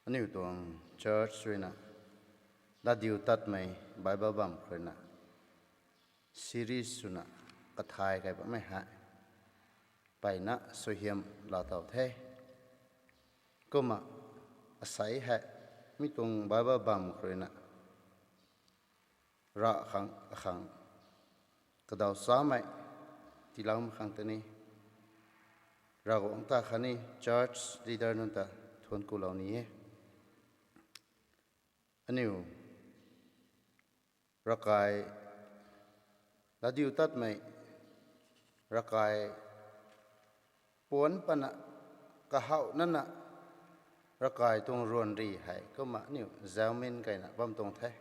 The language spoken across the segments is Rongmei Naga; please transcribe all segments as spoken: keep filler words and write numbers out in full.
Aniu tuang church ruina, Latdiutatmei Bible bam khou ruina, series swna kathay kai bammei hei, mpeyna suaihiam laatow the. Kumna, asei hei, mi tuang Bible bam khou ruina, rav khang, akhang, kadaw chamei, tiiloumei khang tei ni, Ravguangc ta khatni church leader nunc ta thuanc kulou ni e. Aniu, ravkai, Latdiutatmei, ravkai, puanc pana, kahouh nana, ravkai tuang ruanri hei, kumna aniu zaumin kaina bam tuang the.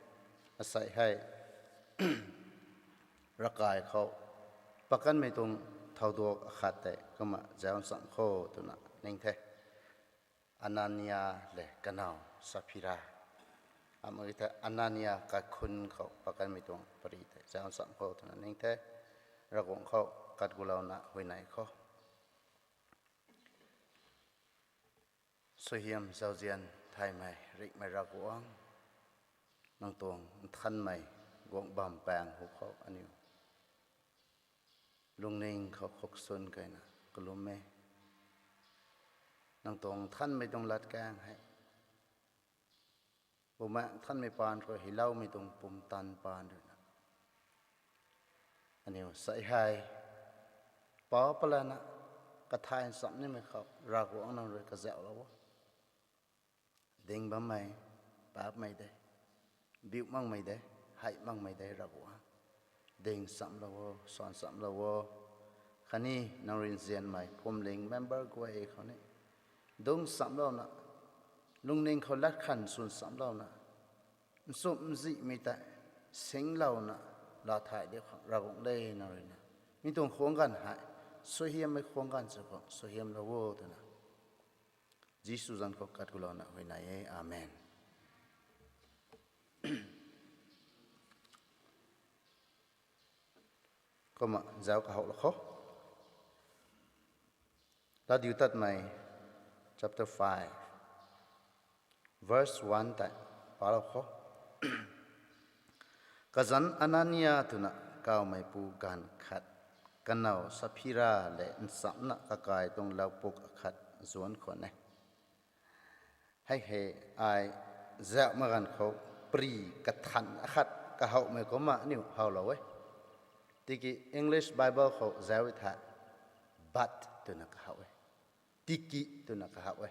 Asei hei, ravkai khou, pakanmei tuang thouduak akhat tei, kumna zauc nchamc kho twna ning the. Anania le kanow Saphira. Ama ki the Anania kaikhun khou pakanmei tuang pari tei zauc nchamc kho twna ning the. Ravguangc khou kat gulouna huayney kho. Suaihiam zauzian thaymei, ringhmei Ravguangc, nang tuang nthanmei guang bam paeng hu khou aniu lungning khou khuksun kaina kalum e. Nang tuang nthanmei tuang latkaeng hei, Bumaengh Nthanmei paan khou hyloumei tuang pumtan paan ruina, aniu sei hei, pou palana, kathay nchamc nimei khou Ravguangc nang rui kazauhlou o. Ding bammei, paapmei de, biu makmei de, hei makmei de Ravguangc. Ding nchamclou o, swan nchamclou o. Khatni nang rui nzianmei phuamling member guay khou ni, dungc nchamclouna, lungning khou lat khang swn nchamclouna, nchumh nzihmei tei singlouna, laa thay diu khang Ravguangc le nang ruina, mi tuang khuang ganv hei, suaihiammei khuang ganv sw khou suaihiamlou o twna, Jisu zanc khou kat gulouna huayney e. Amen. Kumna zauc kahouhlou kho. Latdiutatmei chapter five, verse one tei palou kho. Kazanc Anania twna kawmeipu gaanv khat, kanow Saphira le nchamcna kakai tuang laupuk akhat zuanc khwan e. Hei hei, ai zauhmei ganv khou pari kathan akhat kahouhmei kumna aniu howlou e. Tiki English Bible khou zauc e thei, but twna kahouh e. Tiki twna kahouh e.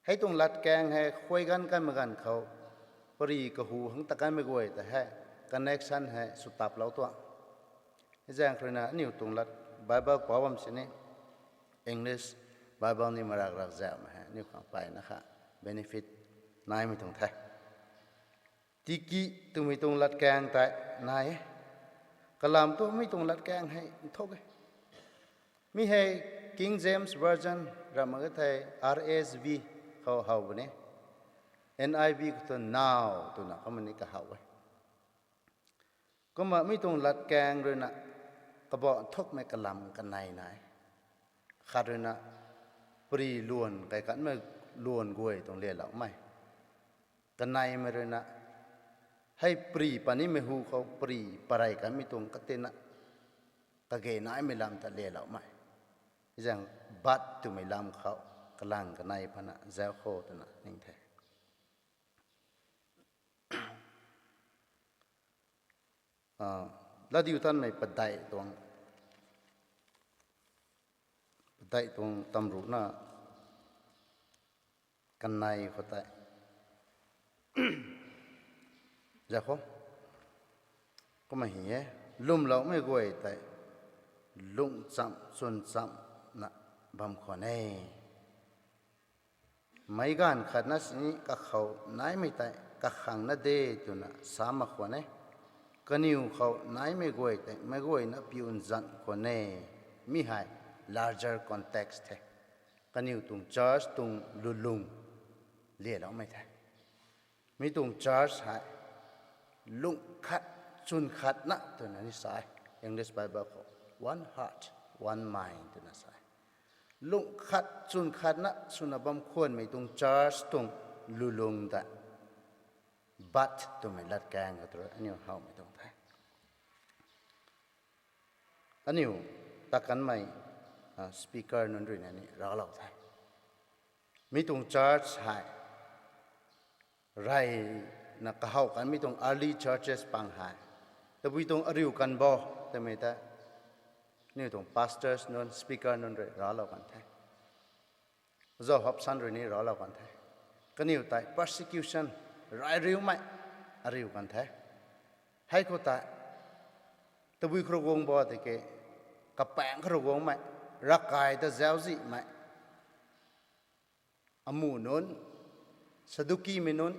Hei tuang latkaeng hei khuay ganv kanmei ganv khou, pari kahu hang ta kanmei guay ta hei, connection hei swtaplou tuang. Hei zaeng khou ruina aniu tuang lat Bible pou bam sini, English Bible ni marak rak zauhmei hei aniu khang mpeyna kha benefit naimei tuang the. Tiki twmei tuang latkaeng tei nai e. Kalam tu mi tuang latkaeng hei nthuk e. Mi hei King James Version ram mak e thei R S V khou how bam e. N I V khou tu now twna kumna ni kahow e. Kumna mi tuang latkaeng ruina kabah nthukmei kalam kanei nai. Khat ruina pari luan, kaikanmei luan guay tuang leloumei. Kaneimei ruina, hei pari panimei hu khou pari parey kanmei tuang katina, kage naimei lam ta leloumei. Hei zaeng but twmei lam khou kalang kanei pana zauc kho twna ning the. Ah, Latdiutatmei padeih tuang, padeih tuang tamruhna kanei khou tei, zauc kho, kumna hi e: Lwmloumei guay tei lungh chamh chwn chamhna bam khwan e. Meic gaanv khatna sini kakhou naimei tei kakhang na de twna sa mak khwan e. Kaniw khou naimei guay tei meic guayna piu nzan khwan e. Mi hei larger context the. Kaniw tuang church tuang lulung leloumei the. Mi tuang church hei lungh khat chwn khatna twna ni sa e. English Bible khou one heart, one mind twna sa e. Lungh khat chwn khatna swna bam khwanmei tuang church tuang lulung ta, but twmei latkaeng kha tu rui aniu howmei tuang the. Aniu ta kanmei speaker nunc rui na ni raclou the. Mi tuang church hei reyna kahow kan mi tuang early churches pang hei tabui tuang ariu kan bo twmei ta aniu tuang pastors nunc, speaker nunc rui raclou kan the. Zauhapsan rui ni raclou kan the. Kaniw tei persecution, rey riumei ariu kan the. Hei khou tei tabui khou rui guang bo tiki, kapaeng khou rui guangmei, ravkai ta zauczihmei, amuh nunc, Sadukimei nunc,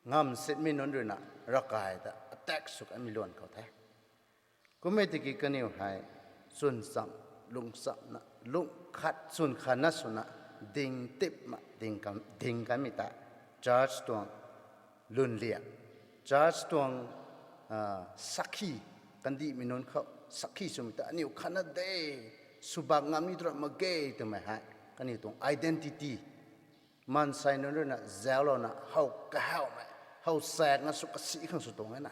ngamsitmei nunc rui na ravkai ta attack sw kanmei luan khou the. Kummei tiki kaniw hei chwn cham, lung chamna, lung khat chwn khatna swna ding tipna ding kan, ding kanmei ta church tuang lwnliak, church tuang sakhi, kandihmei nunc khou sakhi swmei ta aniw khatna de, swbak ngam ni tu ra mak ge twmei hei kaniw tuang identity. Maansei nunc rui na zauclouna how kahawmei, how saekna sw kasi khang sw tuang e na.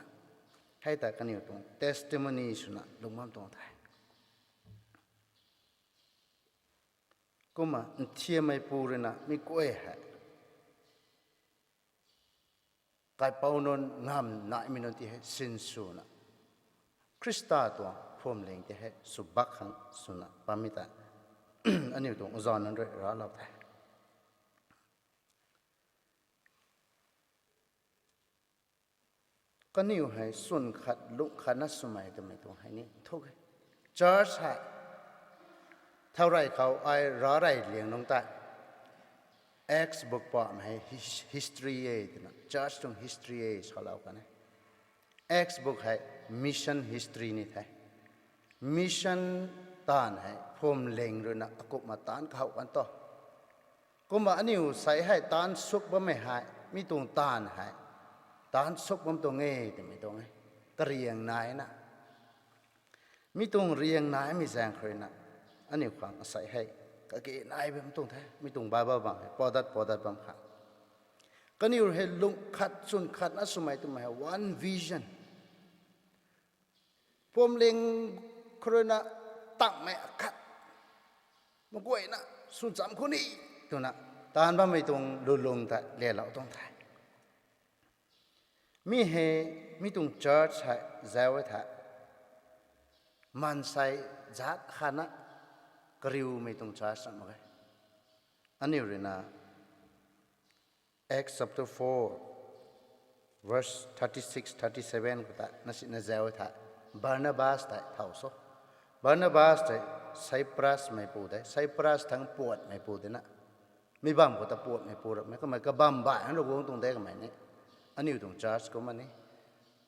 Hei ta kaniw tuang testimony swna lung bam tuang the. Kumna nthiammeipu rui na mi guay hei kaipouc nunc, ngamnaimei nunc ti hei sinswna, Khrista tuang phuamling ti hei swbak khang swna bammei ta aniu tuang zauc nunc rui raclou the. Kaniw hei chwn khat lung khatna swmei twmei tuang hei ni nthuk e. Church hei thow rey khou ai rac rey liang nungc tei Acts book pamei hei his-, history e twna, church tuang history e salou kan e. Acts book hei mission history ni the. Mission taanv hei phuamling rui na akumhna taanc kahow kan to. Kumna aniu sei hei taanc suk bammei hei mi tuang taanv hei taanc suk bam tuang e twmei tuang e. Kariang naina, mi tuang riang naimei zaeng khou rui na aniu khang asei hei kage nai bam tuang the, mi tuang Bible bam hei padat padat bam kha. Kaniw hei lung khat chwn khatna swmei twmei hei one vision. Phuamling khou rui na tangmei akhat, maguayna chwn cham khou ni twna taanc bammei tuang lulung ta lelou tuang the. Mi hei, mi tuang church hei zauc e the, maansei zaat khatna kariumei tuang church na mak ge. Aniu rui na Acts chapter four, verse thirty-six, thirty-seven khou ta na sina zauc e the, Barnabas tei thow so. Barnabas tei Cyprus meipu de, Cyprus thangc puatmeipu de na. Mi bam khou ta puatmeipu ramei kamei kabam baih thangc rui guang tuang de kamei ni. Aniu tuang church kumna ni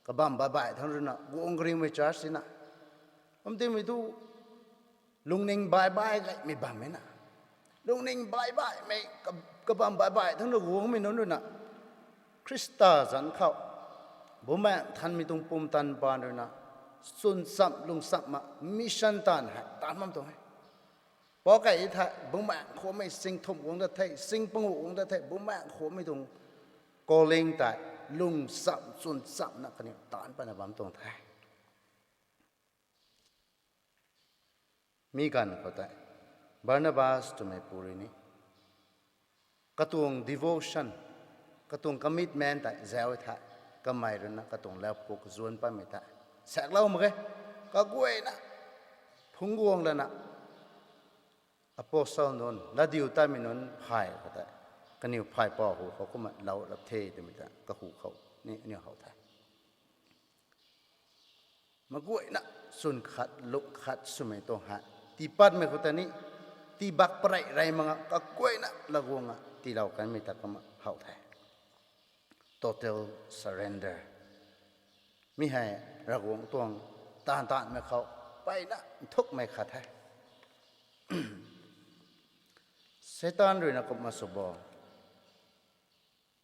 kabam baih baih thangc rui na guang kariumei church sina. Kum timei tu lungning baih baih gaymei bammei na. Lungning baih baihmei, ka-, kabam baih baih thangc rui guangmei nunc rui na Khrista zanc khou Bumaengh Nthanmei tuang pumtan paan rui na chwn cham lung chamna mission taanv hei taanc bam tuang e. Pau key thei Bumaengh Nthanmei sing thumh guang dat the, sing panguh guang dat the, Bumaengh Nthanmei tuang calling tei lung cham chwn chamna kaniw taanc patna bam tuang the. Mi ganv khou tei Barnabas twmeipu rui ni katuang devotion, katuang commitment tei zauc e the, kamei rui na katuang lau pukuk kazuanc patmei tei saeklou mak ge, kaguayna phungc guang lana apostle nunc, latdiutatmei nunc phay khou tei kaniw phay pou hu khou kumna lou rap the twmei ta kahu khou ni aniu how the. Maguayna chwn khat lung khat swmei tuang hei tiipatmei khou ta ni, tiibak parey rey mak nga kaguayna laguang a tiilou kanmei ta kumna how the. Total surrender. Mi hei Ravguangc tuang taanv taanvmei khou mpeyna nthukmei khat the. Satan rui na kumna sw bo,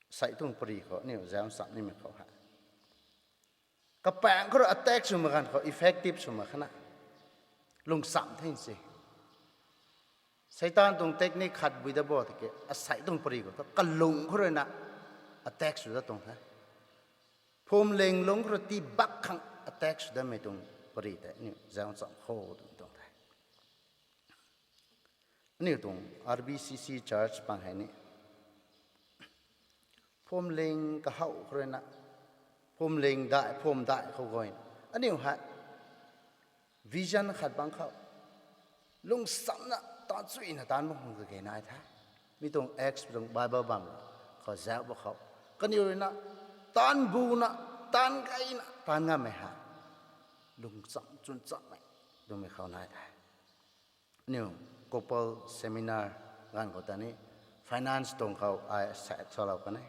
sei tuang pary khou aniu zauc nchamh nimei khou hei kapaengc khou rui attack sw mak ganv khou effective sw mak khana lung chamh the se. Seitaan tuang technique khat bui dat bo tiki, asei tuang pari khou thu kalung khou ruina attack sw dat tuang the. Phuamling lungc khou rui tii bak khang attack sw datmei tuang pari tei aniu zauc cham khou tuang tuang the. Aniu tuang R B C C church pang hei ni phuamling kahow khou ruina, phuamling dai, phuam dai khou guay, aniu hei vision khat bang khou lungchamna taanc chuyna taanc bam khang kage nai the. Mi tuang Acts tuang Bible bam khou zauc ba khou, kaniw ruina taanc buna, taanc gayna taanc ngammei hei lungcham chwn chammei twmei khou nai the. Aniu couple seminar ganv khou ta ni finance tuang khou ai sa salou kan e.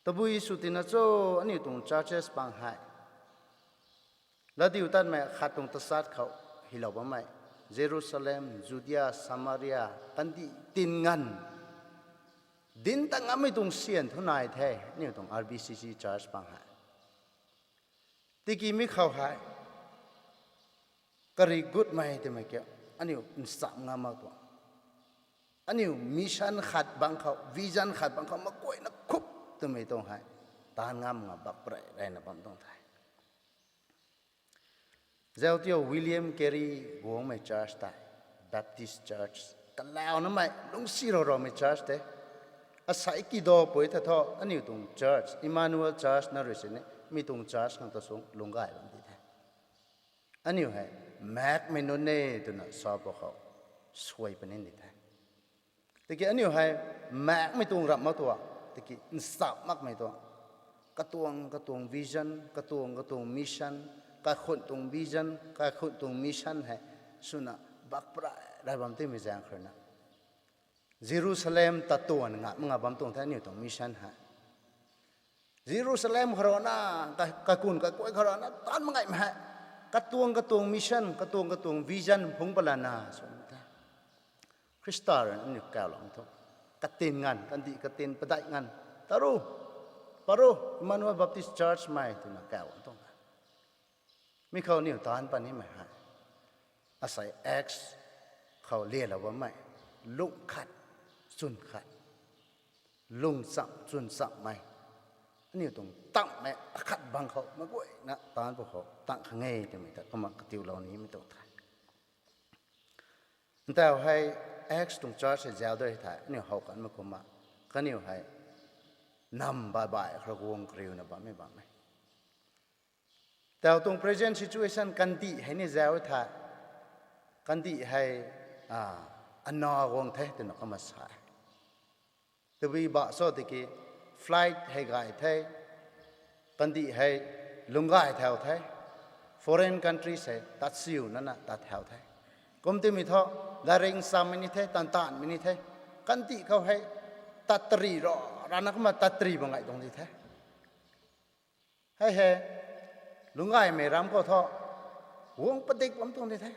Tabui sw tina cho, aniu tuang churches pang hei latdiutatmei khat tuang tachat khou hylou bammei, Jerusalem, Judea, Samaria, kandih tin nganv dinc ta ngammei tuang syan thu nai the aniu tuang R B C C church pang hei. Tiki mi khou hei kari gutmei twmei kiu, aniu ncham ngam mak tuang, aniu mission khat bang khou, vision khat bang khou makuayna khup twmei tuang hei taanv ngam nga bak prey reyna bam tuang the. Zauc tio, William Carey guangmei church tei, Baptist church, kalaunamei lungcsi rou roumei church tei, asei kidopui ta thu aniu tuang church, Emmanuel Church na rui sini mi tuang church khang ta sung lungc gay bam di the. Aniu hei maekmei nunc e twna sa pa khou suai puni di the. Tiki aniu hei maekmei tuang ramh mak tuang, tiki ncham makmei tuang, katuang katuang vision, katuang katuang mission, kaikhunh tuang vision, kaikhunh tuang mission hei swna bak prey rey bam timei zaeng khou ruina Jerusalem ta tuan nga nga bam tuang the aniu tuang mission hei. Jerusalem khou rana, ka-, kaikhunh kakuay khou rana taanv mangaimei hei, katuang katuang mission, katuang katuang vision phungc palana sw the. Khrista rui aniu kaulou thu, katin nganv, kandih katin padeih nganv, taru, paru, Emmanuel Baptist Church mei twna kau tuang the. Mi khou aniu taanc panimei hei, asei Acts khou lialou bammei, lungh khat, chwn khat, lungcham chwn chammei, aniu tuang tangmei akhat bang khou maguayna taanc pw khou tang khang e twmei ta kumna katiulou nimei tuang the. Ntau hei Acts tuang church hei zauc dui thei aniu how kanmei kumna, kaniw hei nam baih baih khou guang kariuna bammei bam e. Tau tuang present situation kandih hei ni zauc e thei, kandih hei, a, ana guang the twna kumna sa e. Tabui ba cho tiki flight hei gay the, kandih hei lungc gay thau the, foreign countries hei tat siu nana tat thau the. Kum timei thu, laring chammei ni the, tan tanmei ni the, kandih khou hei tat tari ro, rana kumna tat tari bam gay tuang di the. Hei hei, lungc gaymei ram khou thu, guang padik bam tuang di the.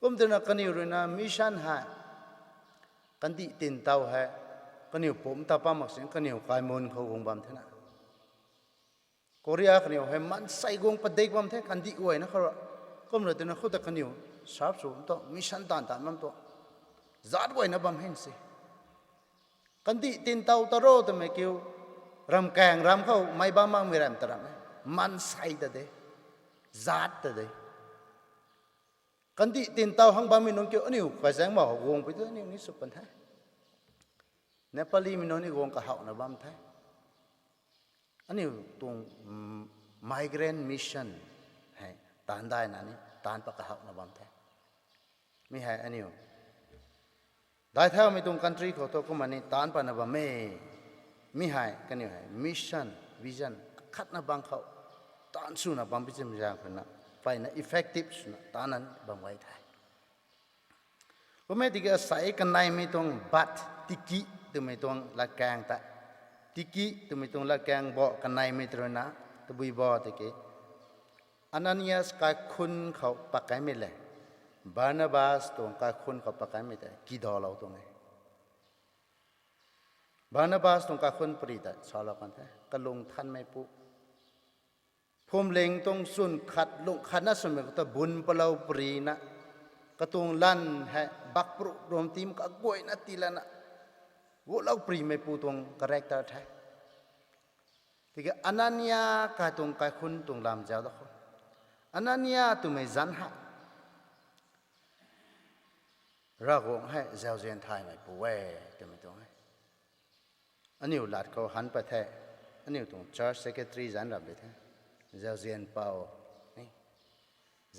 Kum twna kaniw ruina mission hei, kandih tin tau hei, kaniw pumc ta pam mak sin kaniw kaimun khou guang bam thena. Korea kaniw hei maansei guang padik bam the kandih guayna khou ra. Kumna twna khou ta kaniw serve sw bam tuang, mission taanv taanv bam tuang, zaat guayna bam hen se. Kandih tin tau ta ro twmei kiu, ramkaeng ram khou meic bam makmei ram ta ram e. Maansei ta de, zaat ta de. Kandih tin tau hang bammei nunc kiu aniu kaizaeng ma guang pui tu aniu ni sw pan the. Nepalimei nunc ni guang kahowna bam the. Aniu tuang, mm, migrant mission hei taanv daina ni taanv pat kahowna bam the. Mi hei aniu dai thaumei tuang country khou thu kumna ni taanv patna bam e. Mi hei kaniw hei mission, vision akhatna bang khou taanv swna bam pi chim zaeng khou na, mpeyna effective swna taanv bam gay the. Kummei tiki asei kaneimei tuang but, tiki twmei tuang latkaeng ta, tiki twmei tuang latkaeng bo kaneimei tw ruina, tabui bo tiki Ananias kaikhunh khou pakeimei le Barnabas tuang kaikhunh khou pakeimei tei kidalou tuang e. Barnabas tuang kaikhunh pari ta salou kan the, kalung thanmei pu, phuamling tuang chwn khat lungh khatna swmei khou ta bun palou parina, Katuang lan hei bakpru rom tim kaguayna tii lana gulou primeipu tuang character the. Tiki Anania kai tuang kaikhunc tuang lam zau da khou, Anania twmei zanc hei Ravguangc hei zauzian thaymeipu e twmei tuang e. Aniu lat khou han pat the, aniu tuang church secretary zanc ram di the, zauzian pou,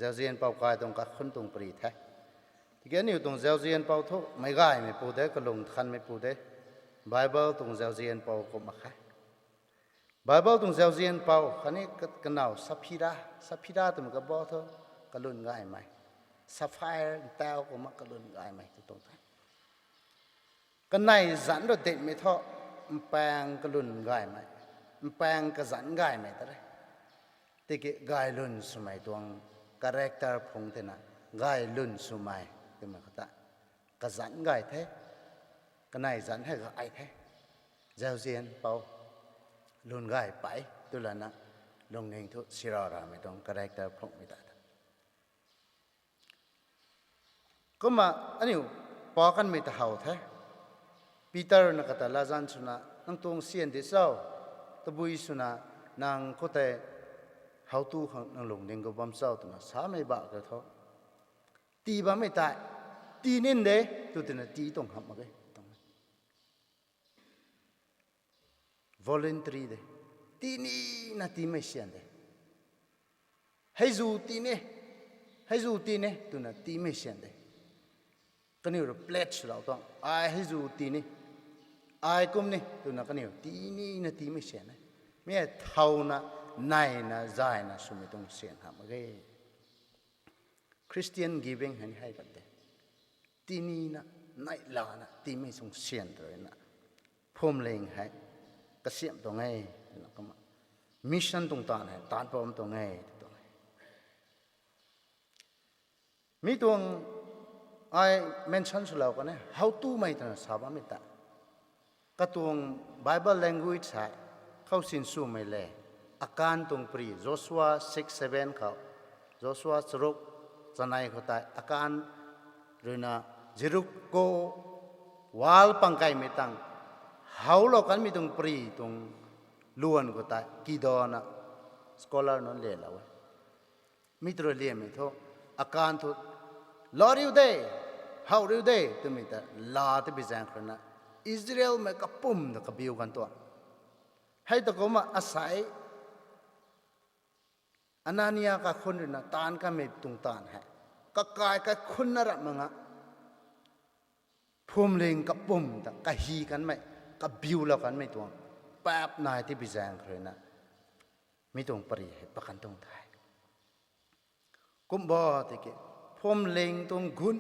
zauzian pou kai tuang kaikhunc tuang pri the. Tiki aniu tuang zauzian pou thu meic gaymeipu de, kalung thanmeipu de, Bible tuang zauzian pou kumh mak khe. Bible tuang zauzian pou khatni kanow Saphira, Saphira twmei kabou thu kalun gaymei, sapphire ntau kumna kalun gaymei tu tuang the. Kanei zanc rui dinmei thu mpaeng kalun gaymei, mpaeng kazanc gaymei ta re. Tiki gaylwn swmei tuang character phungc tina, gaylwn swmei twmei khou ta kazanc gay the, kanei zanc hei gay the. Zauzian pou, lun gay pei tu lana lungning thu sira ramei tuang character phungcmei ta the. Kumna aniu pa kanmei ta how the. Peter na kata latzan swna, nang tuang syan di cho, tabui swna nang khoutei how tu khang nang lungning khou bam cho twna samei ba ka thu, tii bammei tei, tii nin de, tw twna tii tuang hamh mak ge tuang. Voluntary de. Tii nina tiimei syan de. Hei zu tii ni, hei zu tii ni twna tiimei syan de. Kaniw rui pledge swlou tuang, ai hei zu tii ni, ai kum ni twna kaniw tii nina tiimei syan e. Mi hei thauna, neina, zayna swmei tuang syan hamh mak ge. Christian giving hei ni hei kan de. Tii nina, neihlana tiimei tuang syan tw ruina, phuamling hei kasiamh tuang e, twna kumna, mission tuang taanv hei taanc pam tuang e, tw tuang e. Mi tuang ai mention swlou kan e, how tumei twna sa bammei ta, katuang Bible language hei khou sinswmei le, Akan tuang pri, Joshua six seven khou, Joshua charuk chanei khou tei Akan ruina Jericho wall pang kaimei tang howlou kanmei tuang pri tuang luan khou tei kidona scholar nunc lelou e. Mi tw rui liammei thu, Akan thu, laa riu de, how riu de twmei ta laa tibi zaeng khou ruina, Israelmei kapwm ta kabiu kan tuang. Hei ta kumna asei Anania kaikhunc ruina taanv kanmei tuang taanv hei, kakai kaikhunc na ram mak nga, phuamling kapwm ta kahi kanmei, kabiulou kanmei tuang paap nai tibi zaeng khou ruina, mi tuang pary hei pakan tuang the. Kumbo tiki, phuamling tuang gun,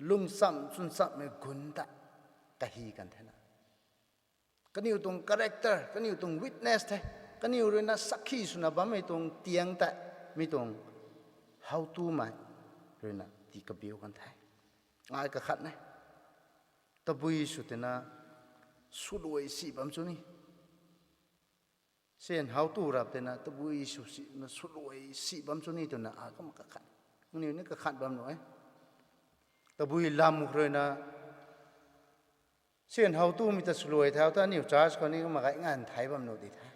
lungcham chwnchamhmei gun ta kahi kan thena, kaniw tuang character, kaniw tuang witness the, kaniw ruina sakhi swna bammei tuang tiang tei, mi tuang how tumei ruina tii kabiu kan the. Ai kakhat ne, tabui sw tina swluai si bam chu ni, syan how tu rap tina tabui sw sina swluai si bam chu ni twna a kumna kakhat, aniu ni kakhat bam nuh e. Tabui lam khou ruina syan how tumei ta swluai thau ta aniu church khou ni kumna gay nganv thei bam nuh di the,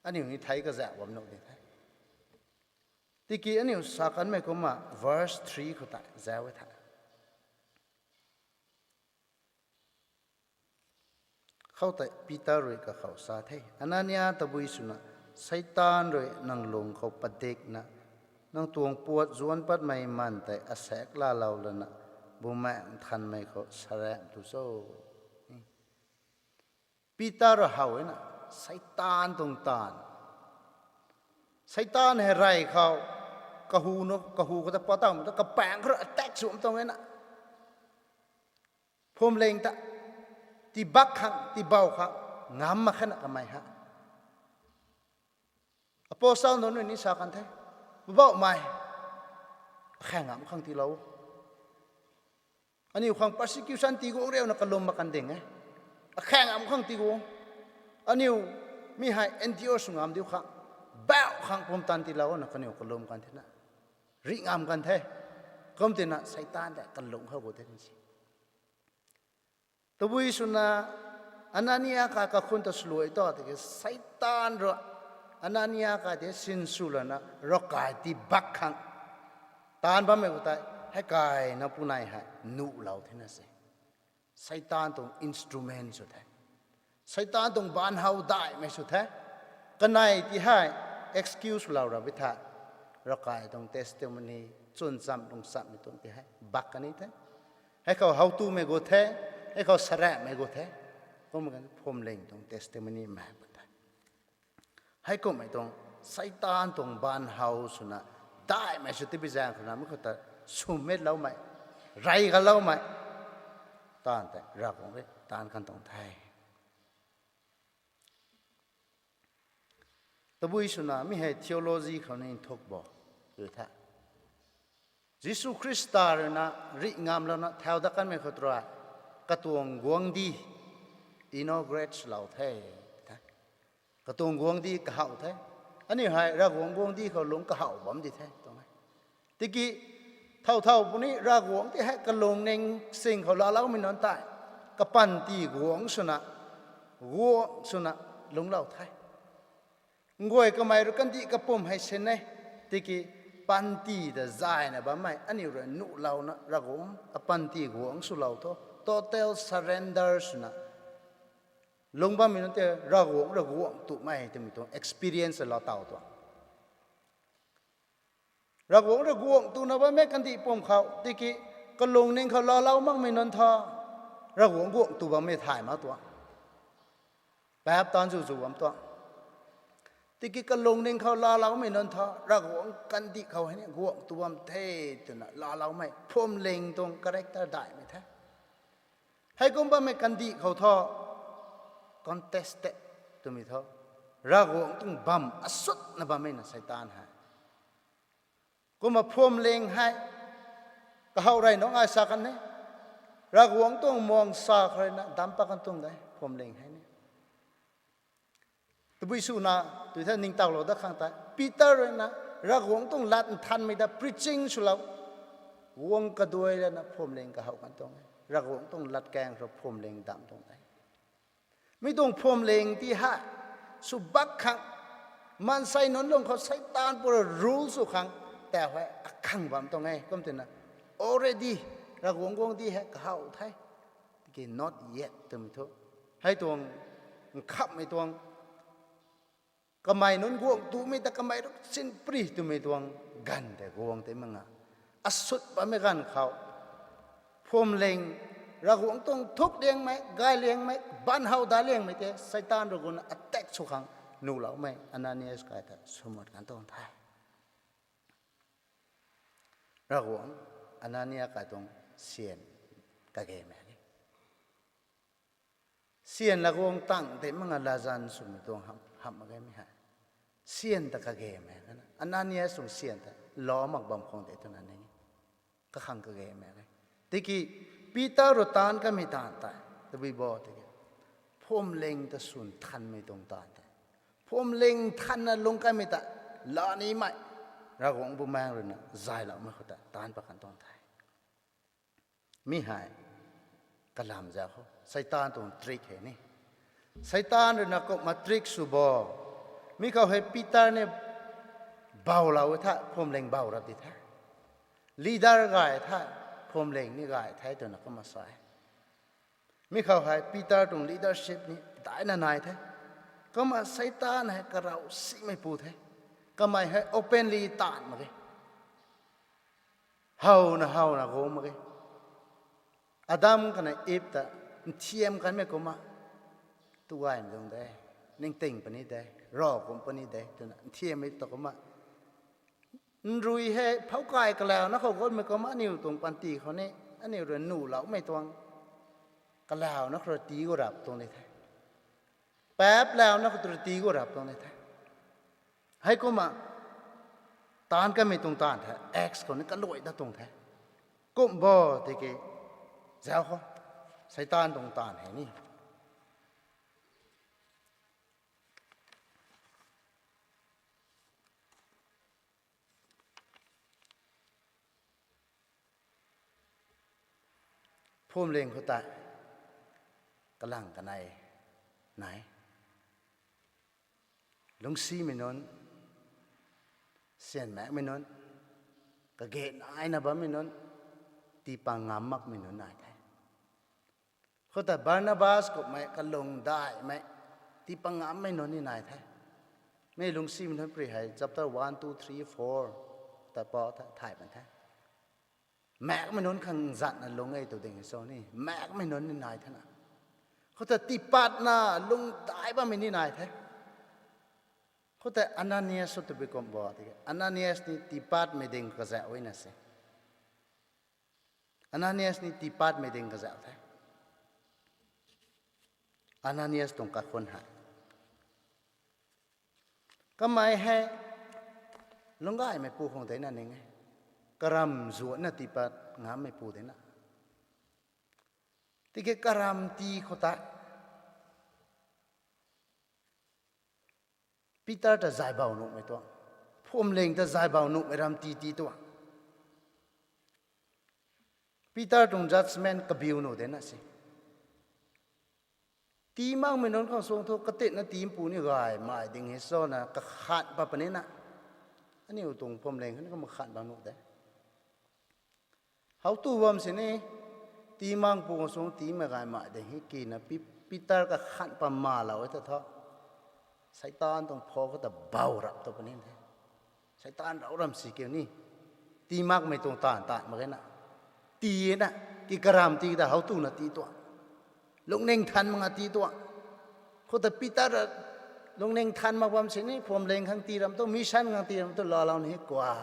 aniu ni thei kazauh bam nuh di the. Tiki aniu sa kanmei kumna verse three khou ta zauc e the. Khoutei Peter rui kakhou sa the, Anania, tabui swna Seitaan rui nang lung khou padikna, nang tuang puat zuanc patmei man tei asaekc laalou lana, Bumaengh Nthanmei khou sarem tu cho? Peter rui how e na, Seitaan tuang taanv, Seitaan hei rey khou, kahu nu, kahu khou ta patawmei ta kapaengc khou rui attack sw bam tuang e na. Phuamling ta tibak khang, tibau khang ngam mak khe na kamei hei. Apostle nunc rui ni sa kan the, Poubauhmei, akhaeng ngam khang tiilou. Aniu khang persecution tii guang riuna kalum mak kan ding e. Akhaeng ngam khang tii guang. Aniu mi hei endure sw ngam diu khang, bauh khang pumtan tiilou na kaniw kalum kan thena, rih ngam kan the. Kum tina Seitaan ta kalung khou gu the ni si. Tabui swna Anania kai kakhun ta swluai ta tiki Seitaan rui Anania kai tei sinsw lana ravkai ti bak khang taanv bammei khou tei, hei kaina punai hei nuhlou thena se. Seitaan tuang instrument sw the. Seitaan tuang baanv how daihmei sw the. Kanei ti hei excuse lou ra bi the. Ravkai tuang testimony, chwn cham lung chammei tuang ti hei bak kani the. Hei khou how tumei gu the, hei khou saraamhmei gu the. Kum kan phuamling tuang testimony mei pu the. Heikummei tuang Seitaan tuang baanv how swna daihmei sw tibi zaeng khou na mi khou ta swmit loumei, rey galoumei taanv tei Ravguangc rui taanv kan tuang the. Tabui swna mi hei theology khou ni nthuk bo tw the. Jisu Khrista rui na rih ngamlouna thau dat kanmei khou rui katuang guangcdic inaugurate lou the. Katuang guangcdic kahaw the. Aniu hei Ravguangc guangcdic khou lungc kahaw bam di the tuang e. Tiki thow thow puni Ravguangc ti hei kalungning sing khou laaloumei nunc tei kapanty guangc swna, guangc swna lungclou the. Nguay kamei rui kandih kapwm hei sin e, tiki panty ta zayna bammei aniu rui nuhlouna Ravguangc apanty guangc swlou thu, total surrender swna lung bammei nunc tei Ravguangc, Ravguangc tumei twmei tuang experience lou taw tuang. Ravguangc, Ravguangc twna bammei kandih pum khou tiki kalungning khou laalou makmei nunc tho, Ravguangc guangc tu bammei thay mak tuang. Paap taanv zu zu bam tuang. Tiki kalungning khou laaloumei nunc tho, Ravguangc kandih khou hei ni guangc tu bam the twna laaloumei phuamling tuang character daihmei the. Heikum bammei kandih khou thu, contested twmei thu, Ravguangc tuang bam asutna bammei na Seitaan hei. Kumna phuamling hei kahaw rey nunc ai sa kan e. Ravguangc tuang muang sa khou rui na dam pat kan tuang de phuamling hei ni. Tabui swna, tui the ningtowlou dat khang tei Peter rui na Ravguangc tuang lat nthanmei ta preaching swlou, guang kaduai lana phuamling kahaw kan tuang e. Ravguangc tuang latkaeng rui phuamling dam tuang de. Mi tuang phuamling ti hei sw bak khang, maansei nunc lung khou Seitaan pura rule sw khang, tau hei akhang bam tuang e. Kum twna already Ravguangc guangcdic hei kahaw the, tiki not yet twmei thu, hei tuang nkhamhmei tuang, kamei nunc guangc tumei ta kamei rui sinpri twmei tuang ganv tei guang tei mak nga, asut bammei ganv khou phuamling, Ravguangc tuang thuk liangmei, gay liangmei, baanv how dat liangmei tei Seitaan rui guna attack sw khang nuhloumei Ananias kai ta swmut kan tuang the. Ravguangc, Anania kai tuang syan kagemei e. Syan la guang tang tei mak nga latzan swmei tuang hamh, hamh mak ge mi hei. Syan ta kagemei kana, Ananias tuang syan ta lou mak bam khang de twna ning e. Kakhang kagemei e. Tiki Peter rui taanv kamei taanv tei tabui bo tiki, phuamling ta sw nthanmei tuang taanv tei, phuamling nthanna lung kamei ta laa nimei, Ravguangc Bumaengh rui na zayloumei khou ta taanv pat kan tuang the. Mi hei kalam zau khou Seitaan tuang trick hei ni. Seitaan rui na kumna trick sw bo. Mi khou hei Peter ni bawlou the, phuamling baw rap di the. Leader gay the, phuamling ni gay the twna kumna sa e. Mi khou hei Peter tuang leadership ni daina nai the. Kumna Seitaan hei karav simei pu the. Kamei hei openly taanv mak ge. Howna howna guang mak ge. Adam kana Eve ta nthiam kanmei kumna, tu gaymei tuang de, ningting puni de, rav kum puni de twna nthiammei ta kumna, nrui hei phoukai kalauna khou guangmei kumna aniu tuang panty khou ni, aniu rui nuhloumei tuang, kalauna khou rui tii gu rap tuang ni the. Paap launa khou rui tii gu rap tuang ni the. Heikumna taanv kamei tuang taanv the, Acts khou ni kaluai dat tuang the. Kum bo tiki, zau khou Seitaan tuang taanv hei ni. Phuamling khou tei kalang kanei nai. Lungcsimei nunc, syanmaekmei nunc, kage naina bammei nunc, tiipang ngam makmei nunc nai the. Khou ta Barnabas kummei kalung daihmei, tiipang ngammei nunc ni nai the. Mi lungcsimei nunc pary hei chapter one, two, three, four ta pou the, thay pan the. Maekmei nunc khang zatna lung e tw ding e cho ni, maekmei nunc ni nai the na. Khou ta tiipatna lung dai bammei ni nai the. Khou tei Ananias sw tabui kum bo tiki, Ananias ni tiipatmei ding kazauh na se. Ananias ni tiipatmei ding kazauh the. Ananias tuang kaikhun hei, kamei hei lungcgaymeipu khang de na ning e. Karamv zuanna tiipat ngammeipu de na. Tiki karamv tii khou tei Peter ta zay bou nuhmei tuang, phuamling ta zay bou nuhmei ram tii tii tuang. Peter tuang judgment kabiu nuh de na se. Tii makmei nunc khang suang thu katitna tiipu ni gaymei ding e cho na kakhan pat puni na. Aniu tuang phuamling khatni kumna khan bam nuh de. How tu bam sini, tii makpu khang suang tiimei gaymei ding e ki na Pi-, Peter kakhan pat malou e ta thu, Seitaan tuang pho khou ta bou rap tu puni the. Seitaan rau ram si kiu ni, tii makmei tuang taanv taanv mak ge na. Tii na, ki karamv tii ta how tuna tii tuang. Lungning than mak nga tii tuang. Khou ta Peter lungning than mak bam sini, phuamling khang tii ram tu, mission khang tii ram tu laalou ni kwa.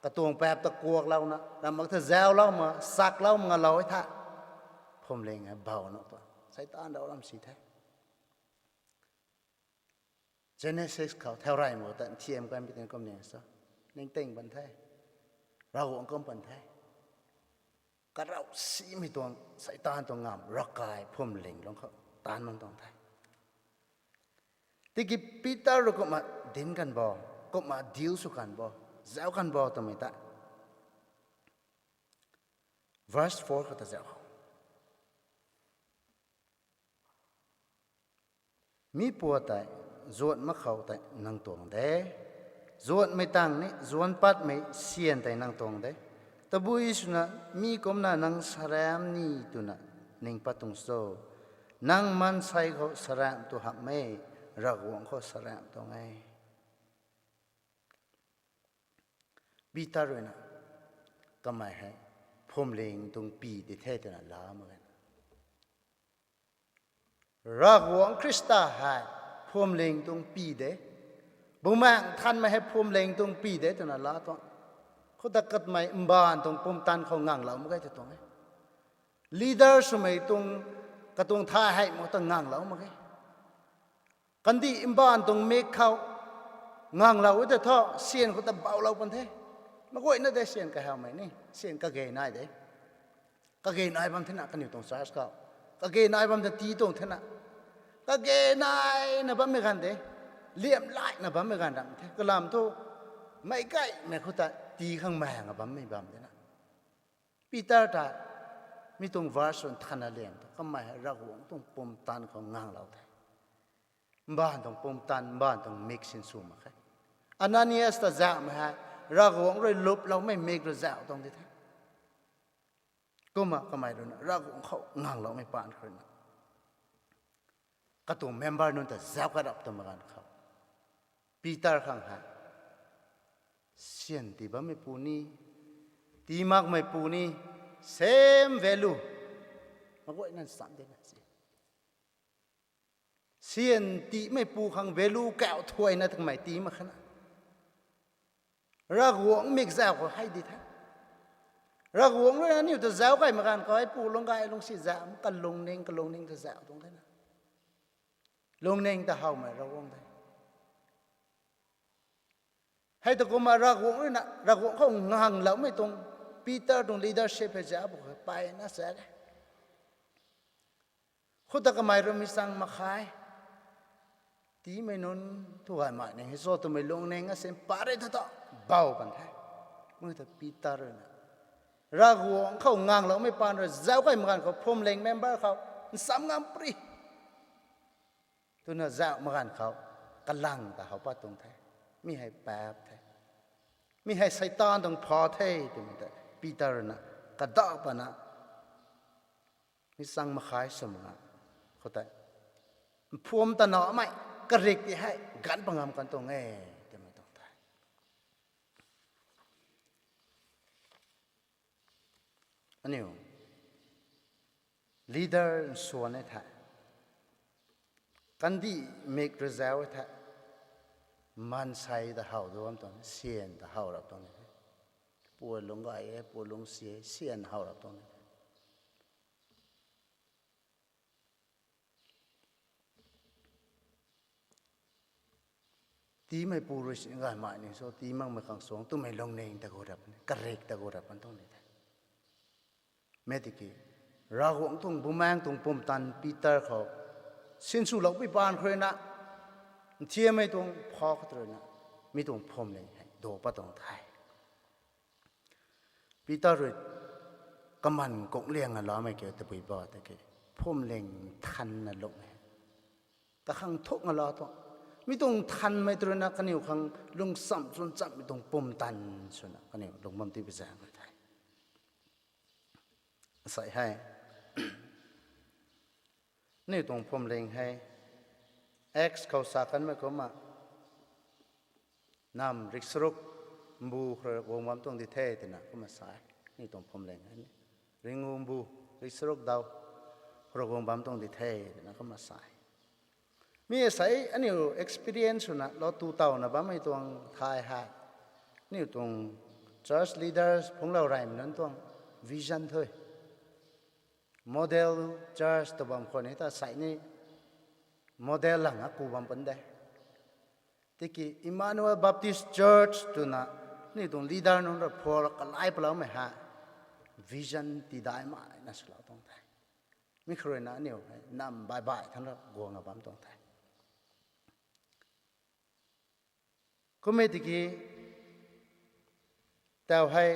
Katuang paap ta kuaklouna, ram mak ta zauclou ma, saklou ma ngalou e tha. Phuamling e bou nuh tuang. Seitaan rau ram si the. Genesis khou thau rey mak ta nthiam kanmei tei kum ning sa, ningting pan the, Ravguangc kum pan the. Karau simei tuang Seitaan tuang ngamv ravkai phuamling lung khou taanv bam tuang the. Tiki Peter rui kumna dinc kan bo, kumna deal sw kan bo, zauc kan bo twmei ta verse four khou ta zauc khou, mi pua tei zuan mak khou tei nang tuang de, zuanmei tang ni zuan patmei syan tei nang tuang de. Tabui swna mi kumcna nang saramh ni twna ning pat tuang cho? Nang maansei khou saramh tu hamh e, Ravguangc khou saramh tuang e. Peter rui na, kamei hei phuamling tuang py di the twna laa mak ge na. Ravguangc Khrista hei phuamling tuang py de. Bumaengh Nthanmei hei phuamling tuang py de twna laa tuang. Khou ta kamei mbaanv tuang pumtan khou nganglou mak ge tw tuang e. Leader swmei tuang, katuang thay hei mak ta nganglou mak ge. Kandih mbaanv tuang mik khou nganglou e ta thu, syan khou ta boulou pan the. Mak guayna de syan kahawmei ni, syan kage nai de. Kage nai bam thena kaniw tuang church khou. Kage nai bam ta tii tuang thena. Kage naina bammei ganv de. Liamlaina bammei ganv ram the. Kalam thu, mei gaymei khou ta tii khang maeng a bammei bam de na. Peter ta, mi tuang verse rui thanna liang thu, kamei hei Ravguangc tuang pumtan khou nganglou the. Mbaanv tuang pumtan, mbaanv tuang mik sinsw mak khe. Ananias ta zauhmei hei, Ravguangc rui luploumei mik rui zauh tuang di the. Kumna kamei rui na, Ravguangc khou ngangloumei paan khou rui na, katuang member nunc ta zauc karap twmei ganv khou, Peter khang hei, syan tii bammeipu ni, tii makmeipu ni, same value. Mak guayna sam de na si. Syan tiimeipu khang value kauh thuayna twmei tii mak khana. Ravguangc mik zauh khou hei di the. Ravguangc rui na aniu ta zauc kaimei ganv khou hei pu lungc gay lungcsi zauh, kalungning, kalungning ta zauh tuang the na. Lungning ta howmei Ravguangc the. Hei ta kumna Ravguangc rui na, Ravguangc khou ngangloumei tuang, Peter tuang leadership hei zauc bu khou payna sa e. Khou ta kamei rui mi chang mak khe. Tiimei nunc thu gaymei ning hei cho twmei lungning asin pat rui thu ta, bou pan the. Mei ta Peter rui na, Ravguangc khou ngangloumei paan rui zauc key mak ganv khou phuamling member khou nsam ngam pary twna zauc mak ganv khou kalang ta how pat tuang the. Mi hei paap the. Mi hei Seitaan tuang pha the twmei tei Peter na kadauh pana mi chang makhai swmei na khou tei mphuam ta namei karik ti hei ganv pa ngam kan tuang e twmei tuang the. Aniu leader nsuan e the, kandih mik rui zauc e the, maansei ta how du bam tuang, syan ta how rap tuang ni the. Pua lungc gay e, pua lungc si e, syan how rap tuang ni the. Tiimei pu rui si gaymei ni so, tii makmei khang suang twmei lungning ta gu rap, karik ta gu rap an tuang ni the. Mi tiki Ravguangc tuang Bumaengh tuang pumtan Peter khou sinswloupui paan khou rui na, nthiammei tuang pha khou rui na, mi tuang phuamling hei do pat tuang the. Peter rui kaman kung liang a lamei kiu tabui ba tiki, phuamling nthanna lung e. Kakhang thuk nga la tuang, mi tuang nthanmei tu rui na kaniw khang lungcham chwnchamhmei tuang pumtan swna kaniw lung bam ti pi zaeng the. Asei hei aniu tuang phuamling hei Acts khou sa kanmei kumna, nam riksaruk mbu khou rui guang bam tuang di the twna kumna sa e. Aniu tuang phuamling hei ni ringu mbu, riksaruk daw khou rui guang bam tuang di the twna kumna sa e. Mi asei aniu experience swna lou tu tawna bammei tuang thay hei, aniu tuang church leaders phungclou reymei nunc tuang vision thu, model church tw bam khwan ni ta sei ni model lang a ku bam pun de. Tiki Emmanuel Baptist Church twna aniu tuang leader nunc rui phual kalai paloumei hei vision tidaimei na swlou tuang the. Mi khou rui na aniu hei nam baih baih thanra guang a bam tuang the. Kummei tiki tau hei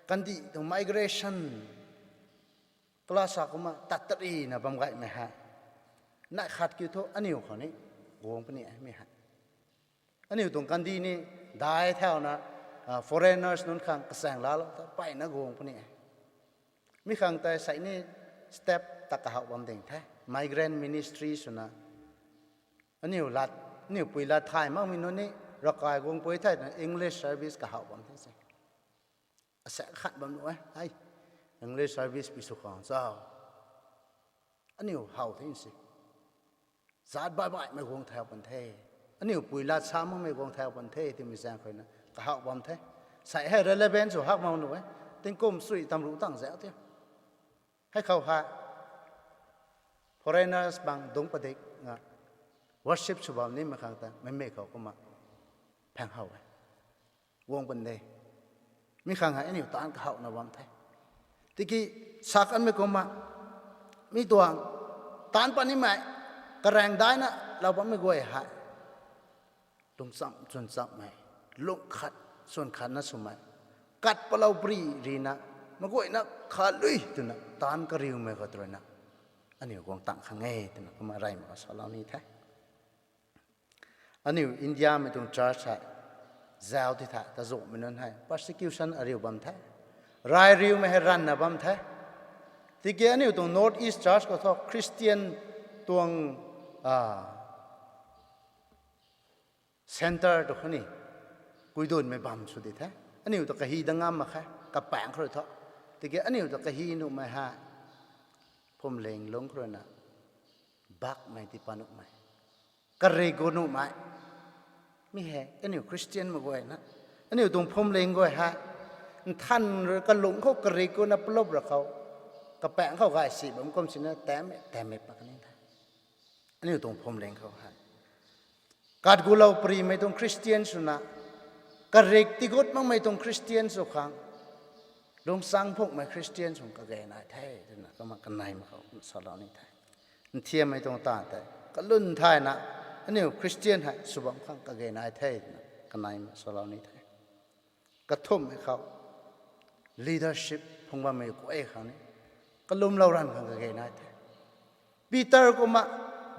kandih tuang migration class a kumna tat tarina bam gaymei hei, nai khat kiu thu aniu khou ni guang puni e mi hei. Aniu tuang kandih ni dai thauna, foreigners nunc khang kachaeng laalou ta peyna guang puni e. Mi khang tei sei ni step ta kahaw bam ding the. Migrant ministry swna aniu lat, aniu pui lat thay makmei nunc ni ravkai guangpui thei twna English service kahaw bam the se. Asaekc khat bam nuh e hei, English service pi sw khang cha, aniu how the si. Zaat baih baihmei guang thau pun the. Aniu pui lat sa makmei guang thau pun the twmei zaeng khou na kahaw bam the. Sei hei relevant sw hak mak nuh e. Tingkum sui tam ruh tang zauc the. Hei khou hei foreigners bang dungc padik nga worship sw bam nimei khang ta meimei khou kumna phaeng how e. Guang pun de. Mi khang hei aniu taanc kahawna bam the. Tiki sa kanmei kumna mi tuang taanc pat nimei karaeng daina lou bammei guay hei lungcham chwnchamhmei, lung khat swn khatna swmei, kat palou pary rina, maguayna khat lui twna taanc kariumei khou tu rui na aniu guang tang khang e twna kumna reymei khou salou ni the. Aniu Indiamei tuang church hei zauc ti tha, tazumei nunc hei persecution ariu bam the, rai riumei hei ranvna bam the. Tiki aniu tuang North East church khou thu Christian tuang centre tu khou ni kuidunmei bam sw di the. Aniu ta kahi dat ngam mak khe, kapaengc khou rui thu. Tiki aniu ta kahi nuhmei hei phuamling lungc khou rui na bakmei ti pat nuhmei, karik gu nuhmei. Mi hei aniu Christian mei guayna, aniu tuang phuamling guay hei nthan rui kalung khou karik guna plup ra khou, kapaengc khou gay si bam kum sina tammei tammei pat kan the. Aniu tuang phuamling khou hei kat gulou parymei tuang Christian swna, karik tigut makmei tuang Christian sw khang, lungchang phukmei Christian sw kage nai the twna kumna kaneimei khou salou ni the. Nthiammei tuang taanv tei kalwn thayna aniu Christian hei sw bam khang kage nai the twna kaneimei salou ni the. Kathumhmei khou leadership phung bammei guay khang ni kalumlou ranv khang kage nai the. Peter kumna,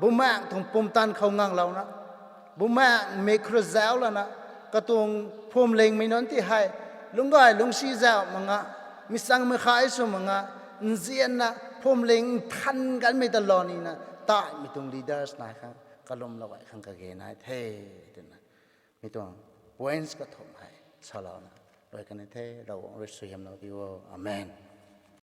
Bumaengh tuang pumtan khou nganglouna, Bumaengh mei khru zauc lana, katuang phuamlingmei nunc ti hei, lungcgay lungcsi zauc mak nga, mi changmei khai sw mak nga, nzianna phuamling nthan kanmei ta lou nina, taimei tuang leaders nai khang kalumlou gay khang kage nai the, twna mi tuang points kathumh hei salouna, rui kan the, Ravguangc rui suaihiamlou di o. Amen.